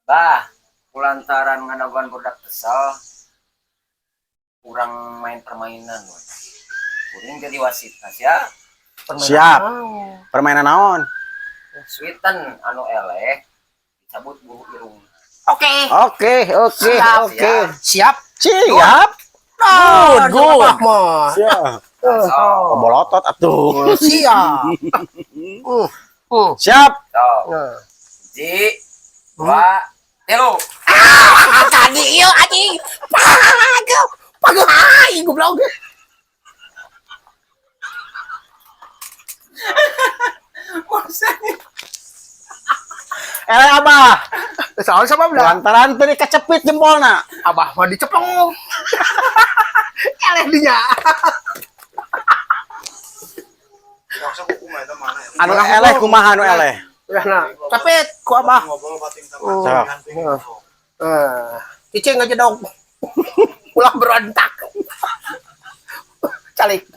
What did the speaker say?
Bah, kulantaran ngadagoan budak kesel, kurang main permainan we. Kuring jadi wasit ya. Permainan Siap. naon? Permainan naon? Sweeten anu eleh dicabut bulu irung. Oke. Oke, oke, Siap. oke. Siap. Siap. Good, good. Abah mah. Siap. So, Bolotot atuh. Siap. Siap. so, Nah. ji, dua, tilu. Ah, tadi ieu anjing. Pageuh. Pageuh aing goblok. Eleh abah. Soal sama belah. Lantaran tadi kecepit jempolna. Abah mah dicepeng. Eleh dinya. Anu eleh kumaha anu eleh? Udah nah. Tapi ku abah. Sok. Eh, cicing aja dong. Ulah berontak. Calik.